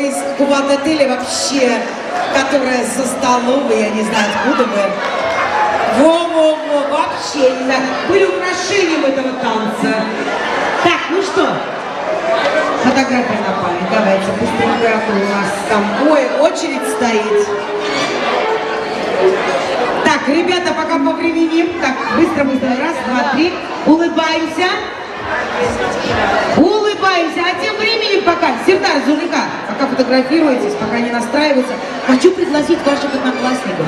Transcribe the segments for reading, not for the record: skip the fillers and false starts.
девушка из Кубат-отеля вообще, которая со столовой, я не знаю, откуда вы. Во-во-во, вообще, не знаю, были украшением этого танца. Так, ну что, фотография на память, давайте быстренько, а то у нас там, ой, очередь стоит. Так, ребята, пока повременим. Так, быстро-быстро, раз, два, три. Улыбаемся. Улыбаемся. А тем временем пока, Сердар, Зулейха, пока фотографируетесь, пока не настраиваются, хочу пригласить ваших одноклассников.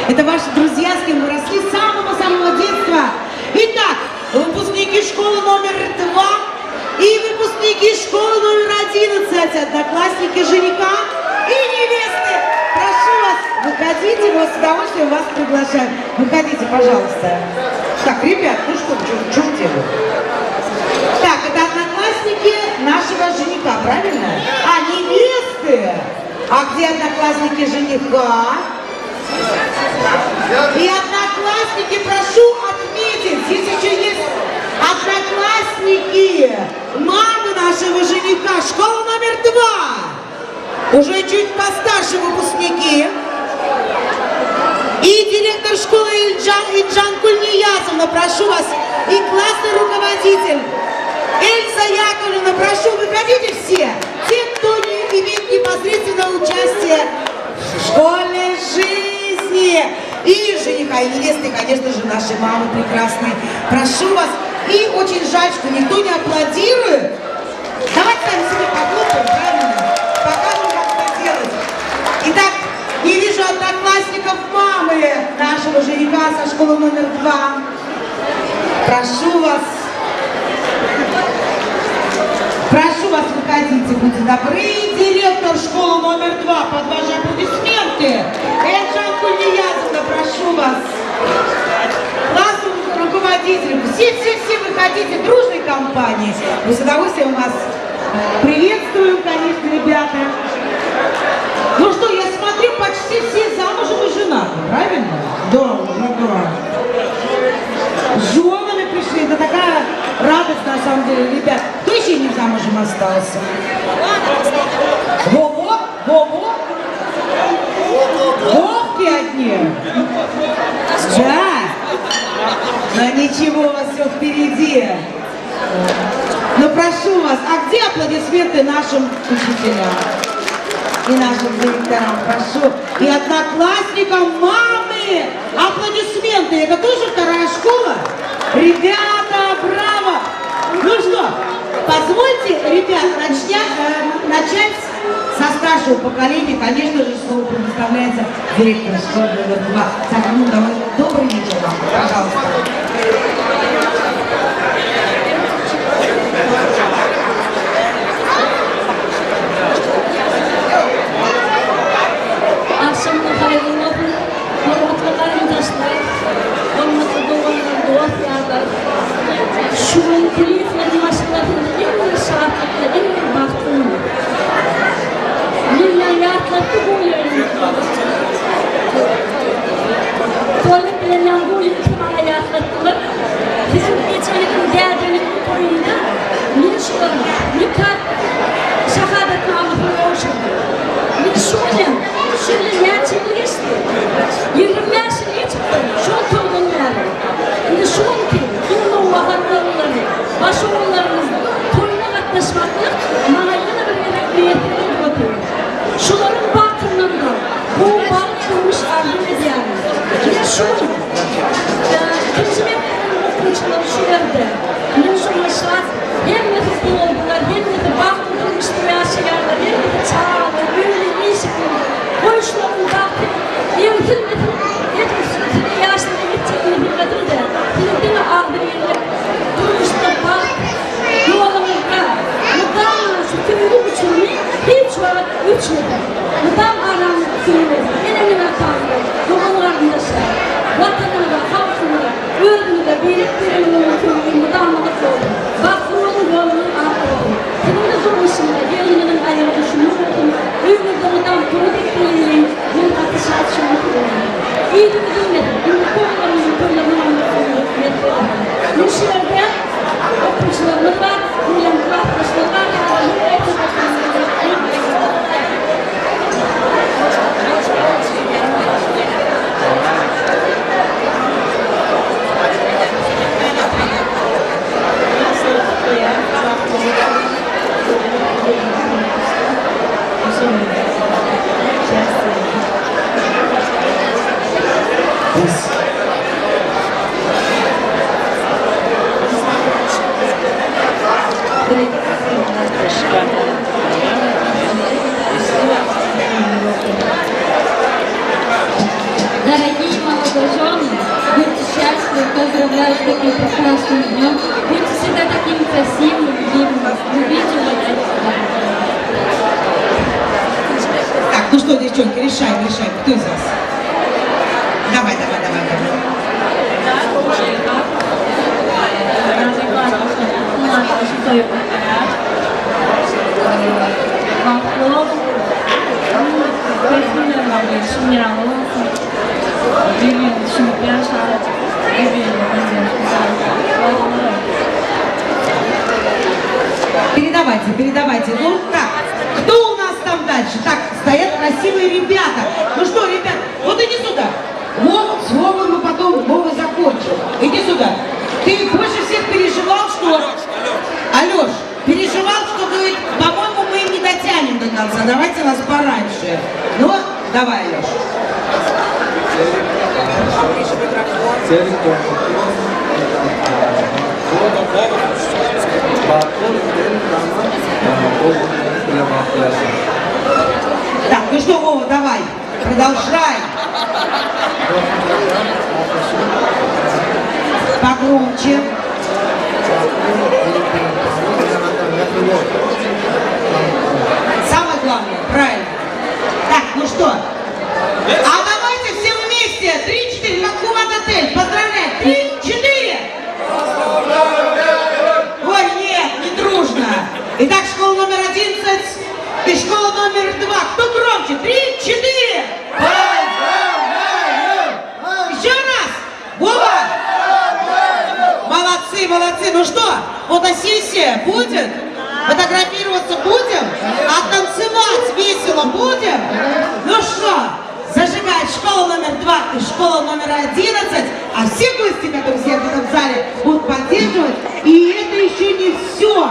Это ваши друзья, с кем вы росли с самого-самого детства. Итак, выпускники школы номер два и выпускники школы номер 11, одноклассники жениха и невесты. Прошу вас, выходите, мы с удовольствием вас приглашаем. Выходите, пожалуйста. Так, ребят, ну что, в чем дело? Так, это одноклассники нашего жениха, правильно? А, невесты! А где одноклассники жениха? И одноклассники, прошу отметить, здесь еще есть одноклассники мамы нашего жениха, школа номер два. Уже чуть постарше выпускники. И директор школы Ильджан, Иджан Кульниязовна, прошу вас, и классный руководитель Эльза Яковлевна, прошу, выходите все. Те, кто не имеет непосредственного участия в школьной жизни. И жениха, и невесты, конечно же, наши мамы прекрасные. Прошу вас. И очень жаль, что никто не аплодирует. Давайте сами себе похлопаем, правильно? Покажем, как это делать. Итак, не вижу одноклассников мамы нашего жениха со школы номер два. Прошу вас. Прошу вас, выходите, будьте добры. Директор школы номер два, под ваши аплодисменты. Эльжан Кульниязовна, прошу вас. Классный руководитель. Все-все-все выходите дружной компанией. Мы с удовольствием вас приветствуем, конечно, ребята. Ну что, я смотрю, почти все замужем и женаты, правильно? Да, да, да. С женами пришли. Это такая радость, на самом деле, ребят. Кто еще не замужем остался? Во-во, во-во. Вовки одни. Да. Но ничего, у вас все впереди. Но прошу вас, а где аплодисменты нашим учителям? И нашим директорам, прошу. И одноклассникам мамы! Аплодисменты! Это тоже вторая школа? Ребята, браво! Ну что, позвольте, ребят, начня, э, начать со старшего поколения. Конечно же, слово предоставляется директору школы номер два. Так, ну, давай, добрый вечер вам, пожалуйста. Agşamyňyz haýyrly bolsun, hormatly garyndaşlar, hormatly doganlar, dost-ýarlar! Şu gün Kulyýewleriň maşgalasynda iň bir şatlykly, iň bir bagtly gün. Menden ýatlatdy Gulyýewiň Toýluk bilen Ýangulyýewi maňa ýatlatdylar. Siziň ejeňiziň, dädeňiziň toýunda men şularyň nika şahadatnamasyny gowşurdym. Men şu günem, şu ýyl näçe ýyl geçdi? 25 ýyl geçipdir şol toýdan bäri. Indi şu günki iň nowbahar oglullary, baş ogullarymyzyň toýuna gatnaşmaklyk maňa ýene bir gezek miýesser edip otyr. Şularyň bagtyndan-da gowy bagt durmuş arzuw edýärin. Men şu gün ikinji mekdebiň okuwçylary şu ýerde. Men şoňa şat. Hemmesi boldular, hemmesi bagtly durmuşda ýaşaýarlar, hemmesi çagaly, öýli, işikli. Goý şularyň bagty egsilmesin, edil size ýaşlara etjek nesihatym-da, siziň diňe agzybirlik, durmuşda bagt, ýoluňyzda mydama şu söýgi uçuryny hiç wagt öçmesin. Mydam araňyzda söýgi bolsun. Eneňiz-ataňyza, dogan-garyndaşa, Watanyňyza, halkyňyza, özüňize, birek-biregiňize söýgi mydamalyk bolsun. Bagtly boluň, ýoluňyz ak bolsun. Siziň-de durmuşyňyza gelniňiziň aýagy düşümli bolsun, öýüňizde mydam toý depgeleýin, men gaty şat şuňa söýünýän. Yzy üzülmesin, indiki ogullarymyzyň toýlaryna barmak nesip bolsun. Indi şu ýerde okuwçylarymyz bar, menem klasdaşlarym bar. Ну что, девчонки, решаем, решаем. Кто из вас? Давай, давай, давай, давай. Передавайте, передавайте. Ну так, кто у нас там дальше? Так, стоят красивые ребята. Ну что, ребят, вот иди сюда. Вот, с Вовой мы потом, Вова закончим. Иди сюда. Ты больше всех переживал, что... Алеш, переживал, что, говорит, по-моему, мы не дотянем до конца. Давайте вас пораньше. Ну, давай, Алеш. Так, ну что, Вова, давай, продолжай. Погромче. Самое главное, правильно. Так, ну что? А давайте все вместе. Три-четыре, как Кубан отель. Поздравляем. Три-четыре. Ой, нет, не дружно. Итак, школа номер 11 и школа номер 2. Кто громче? Три-четыре. Еще раз. Вова. Молодцы, молодцы. Ну что, фотосессия будет? Фотографироваться будем? А танцевать весело будем? Ну что, зажигает школа номер 2 и школа номер 11, а все гости, которые сидят в этом зале, будут поддерживать. И это еще не все.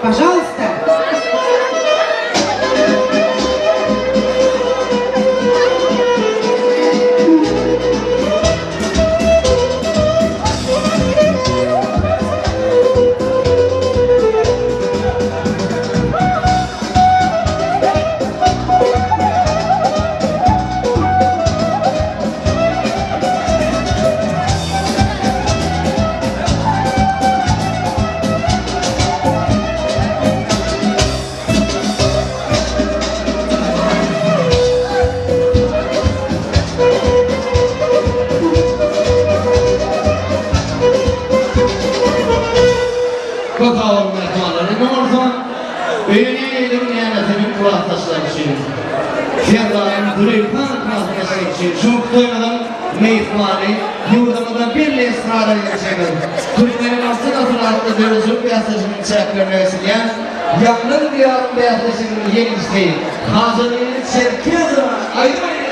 Пожалуйста. Köp sag boluň myhmanlar. Indi bolsa öýüne geldim nämetiniň klasdaşlary üçin. Serdaryň Züleýhan klasdaşlary üçin şu toýumyzyň myhmany ýurdumyzda belli estrada ýetişeniz. Türkmeniň Altyn asyry atly döredijilik bäsleşiginiň çäklerinde geçirilýän Ýakyn diýarym bäsleşiginiň ýeňijisi Hajygyz Çerkezowa aýdym aýdýar.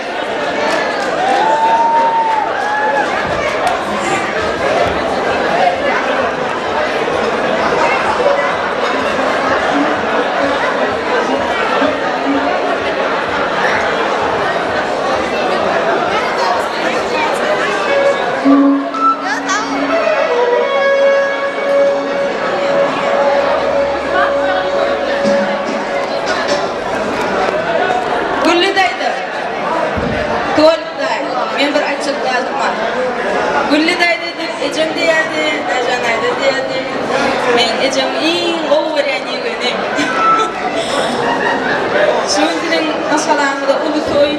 Gülli daýza, Tolk daý, men bir aýtjak zadym bar. Gülli daýza diýip ejem diýerdi, Daýjan aýda diýerdi. Meň ejem iň gowy görýän ýegeni. Şu gün siziň maşgalaňyzda uly toý.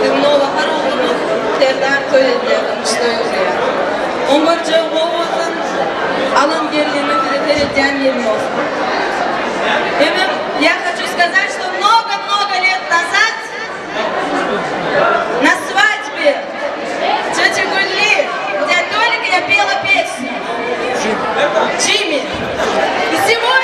Biziň nowbahar oglumyz Serdar toý edýär, durmuş toý gurýar. Oň görjegi gowy bolsun, alan gelnini size seredýän gelin bolsun. Hemem я хочу сказать, что много-много лет назад на свадьбе тети Гулли, где только я пела песню Джимми. И сегодня.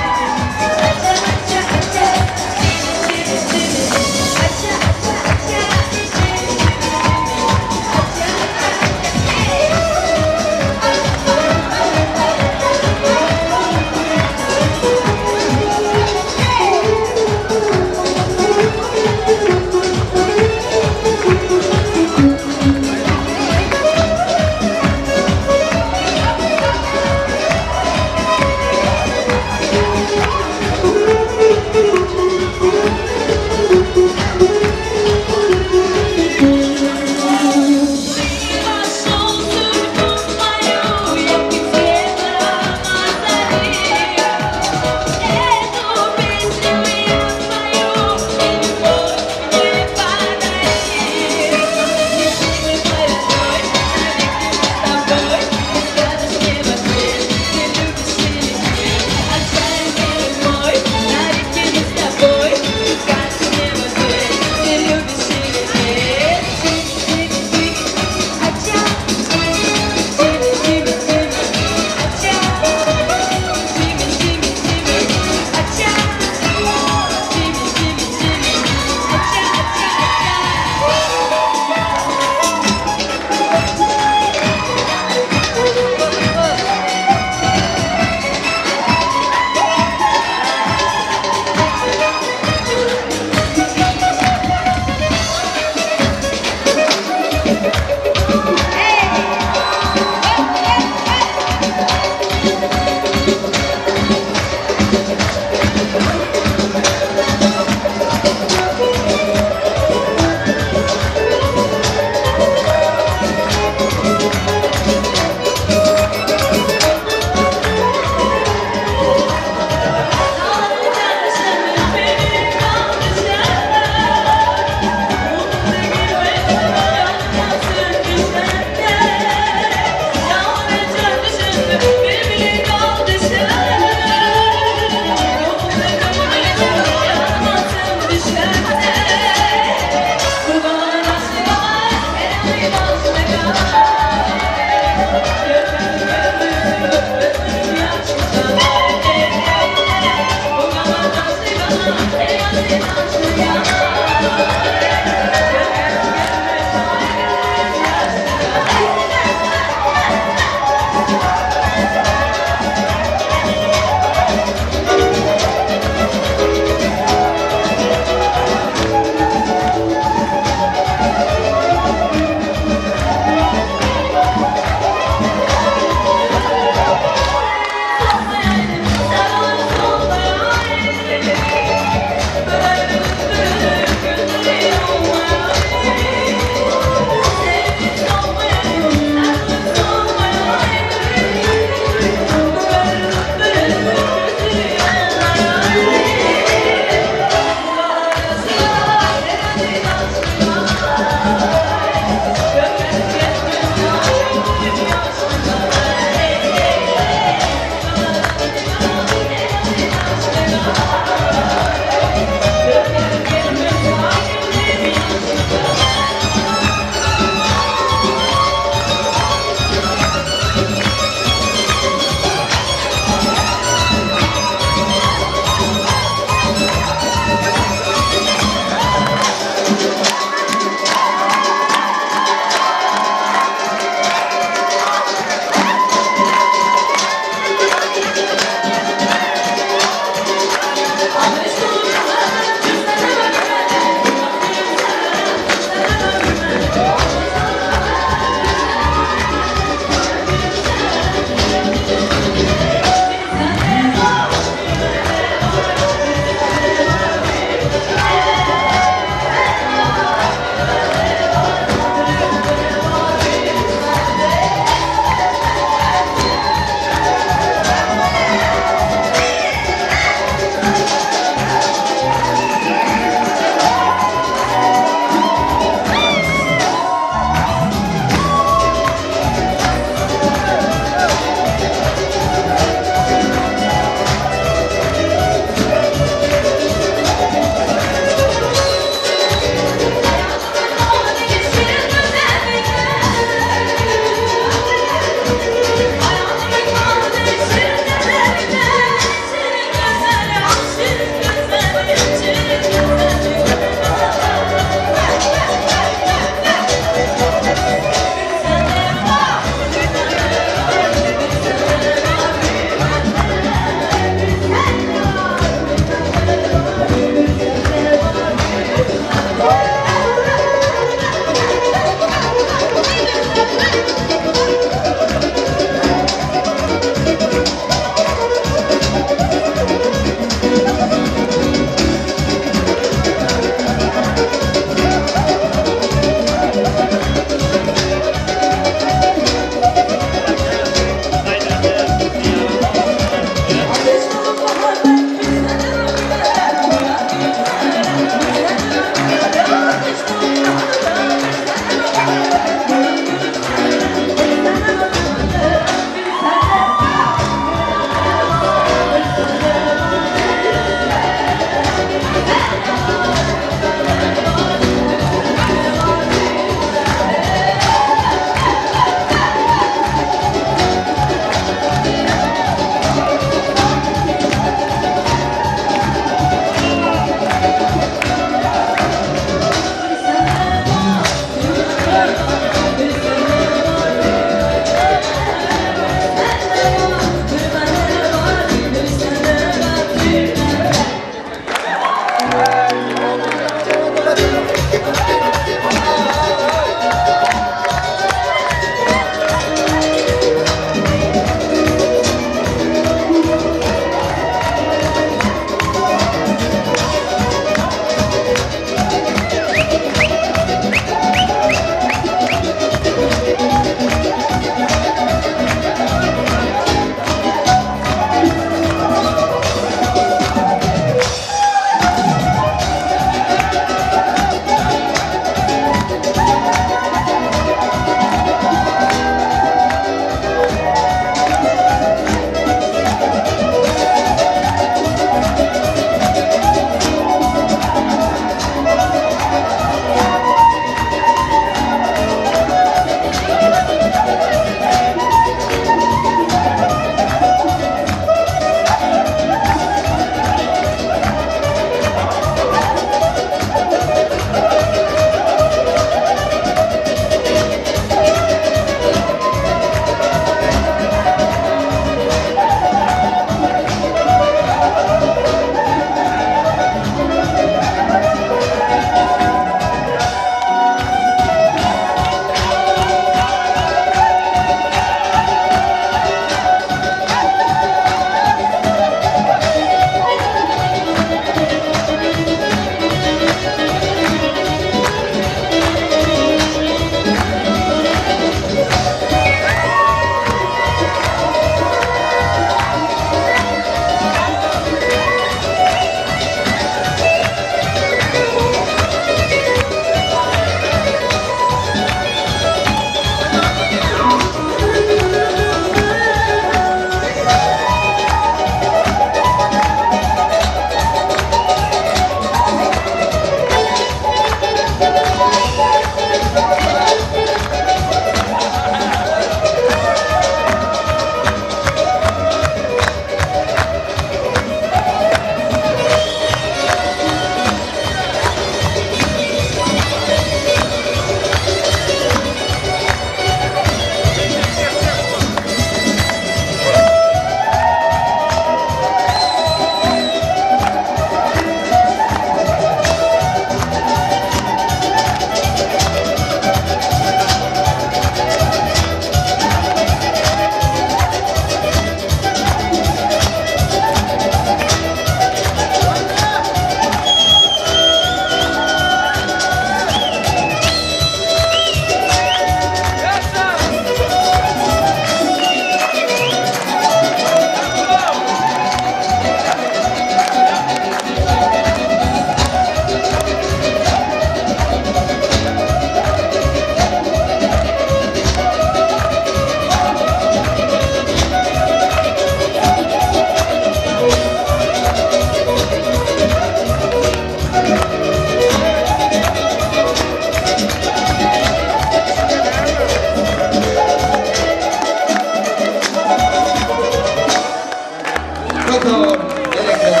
Köp sag boluň. Berekella.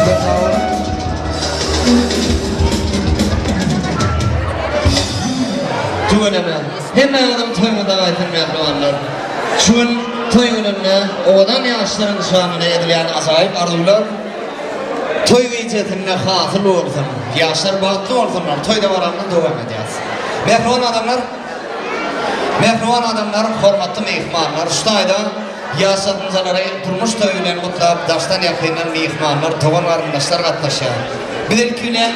Köp sag boluň. Tüweleme. Hemmäňiziň toýuňyza gaýtsyn mähribanlar. Şu gün toý gününde owadan ýaşlaryň şanyna edilýän ajaýyp arzuwlar toý gijesinde hasyl bolsun. Ýaşlar bagtly bolsunlar. Toý dabaramyzy dowam edýäris. Mähriban adamlar, mähriban adamlar, hormatly myhmanlar, şu taýda ýaş ýatynjalary durmuş toýy bilen gutlap, daşdan ýakyndan myhmanlar, dogan-garyndaşlar gatnaşýar. Biz ilki bilen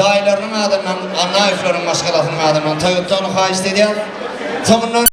daýylarynyň adyndan, Annaýewleriň maşgalasynyň adyndan toý gutlagyny haýyşt edýäris. Soňundan.